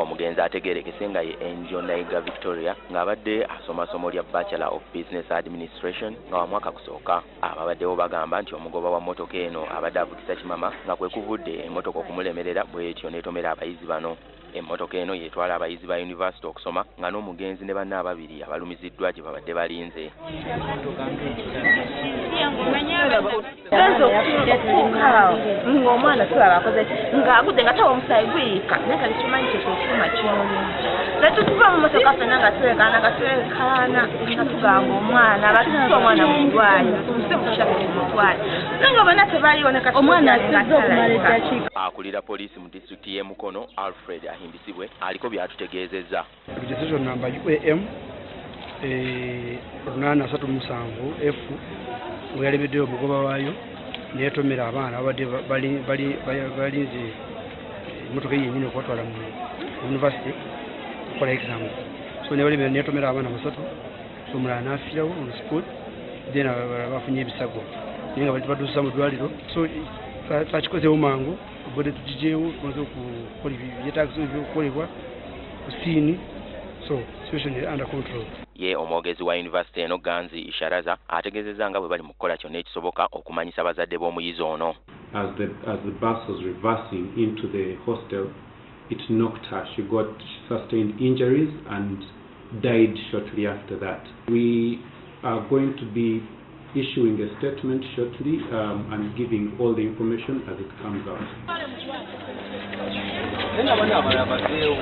Omugenzi ategeerekese nga ye Angel Naiga Victoria, ng'abadde asoma ssomo lya Bachelor of Business Administration nga wa mwaka kusooka. Ababaddewo bagamba nti omugoba wa mmotoka eno abadde avugisa kimama, nga kwe kuvudde emmotoka okumulemerera, bw'etyo n'etomera abayizi bano. Emmotoka eno yetwala abayizi ba yunivasite okusoma, nga n'omugenzi ne banne ababiri abalumiziddwa gye babadde balinze. Genza okutuuka awo ng'omwana tulaba akoze ki, ng'agudde nga tawa omusaayi guyiika, naye kati tumanyi kyekyo ekyuma ky'olungi. Netutuva mu motoka ffenna nga twekaana, nga twekaana, nga tugamba omwana batutte omwana mu ddwaliro, tumuse mu kitabo tumutwale, naye nga bonna tebaliwo ne kati Omwana asizza okumala eddakiika. Akulira poliisi mu disitulikiti y'e Mukono, Alfred Ahimbisibwe, aliko by'atutegeezezza. Registration number UAM 837 F weyalemeddeyo omugoba waayo neyetomera abaana babadde balinze emotoka eyo yennyini okubatwala mu university okukola exam. So nebalemera, neyetomera abaana basatu. So omulala n'afiirawo on spot, then abalala bafunye ebisago, naye nga baduusa mu ddwaliro. So twakikozeewo mangu, body tugijeewo, tumaze okukola ebyetaagiso ebyokukolebwa ku scene. So situation is under control. Ye omwogezi wa yunivasite eno, Ganzi Isharaza, ategeezezza nga bwe bali mu kukola kyonna ekisoboka okumanyisa bazadde b'omuyizi ono. As the bus was reversing into the hostel, it knocked her. She sustained injuries and died shortly after that. We are going to be issuing a statement shortly and giving all the information as it comes out. Naye nga bano abalala baveewo.